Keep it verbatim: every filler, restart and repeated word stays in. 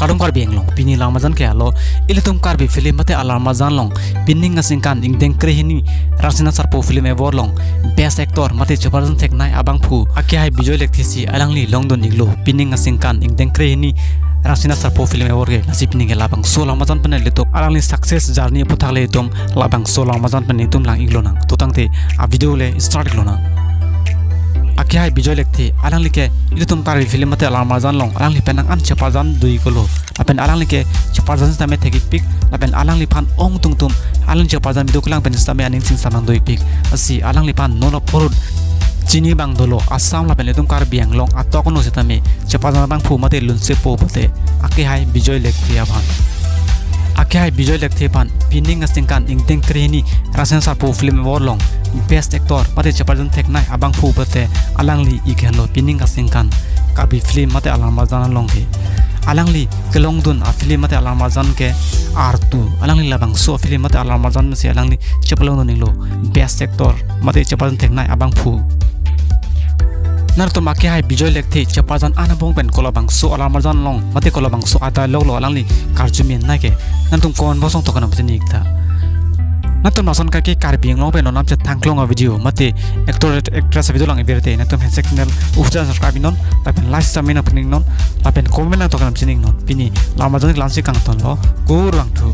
Kardom Karbi Anglong, pini Alammarjan ke alo, ilitum Karbi film mate Alammarjan along, pining aningkan ingdeng krehini, Rangsina Sarpo Film Award along, Best Actor mate cheparjan theknei abangphu, akehai Bijoy Lekthe si alangli longdun iklo, pining aningkan ingdeng krehini, Rangsina Sarpo Film Award ke, lasi pini ke labangso Alammarjan pen ilitum, alangli success journey aphuthak le itum, labangso Alammarjan pen itum lang iklonang. To tangte, a video le start iklonang. Akehai Bijoy Lekthe, alangli ke, ilitum Karbi film mate Alammarjan along, alangli penang an cheparjan do-iklo. Lapen alangli ke, cheparjan sitame thek-ikpik, lapen alangliphan ongtungtum, alangli cheparjan video kelang pen sitame aning chingsamang do-ikpik. Lasi alangliphan non apor ahut chini abang dolo, Assam lapen ilitum Karbi Anglong atok anu sitame, cheparjan abangphu mate lunsepo pulote, akehai Bijoy Lekthe aphan. Akehai Bijoy Lekthe aphan, pining aningkan ingdeng krehini, Rangsina Sarpo Film Award along, Best Actor mate cheparjan theknei abangphu pulote, alangli ik henlo pining aningkan, Karbi film mate Alammarjan along ke. Alangli kelongdun a film mate Alammarjan ke Artu. Alangli labangso film mate Alammarjan si alangli chepalongdun iklo, Best Actor mate cheparjan theknei abangphu. Nangtum akehai Bijoy Lekthe cheparjan anabong pen kolabangso Alammarjan along mate kolabangso a dialogue lo alangli karju menei ke, nangtum comment box along tokan pachini ik tha. Nangtum lason kake Karbi Anglong pen non nam chethan klong a video mate actor actress a video lang iver te, nangtum handshake channel uphja subscribe iknon, lapen like sitame nangphin iknon, lapen comment nang tokan pachini iknon. Pini Alammarjan ke la-ansi kangtonlo, kurvangthu.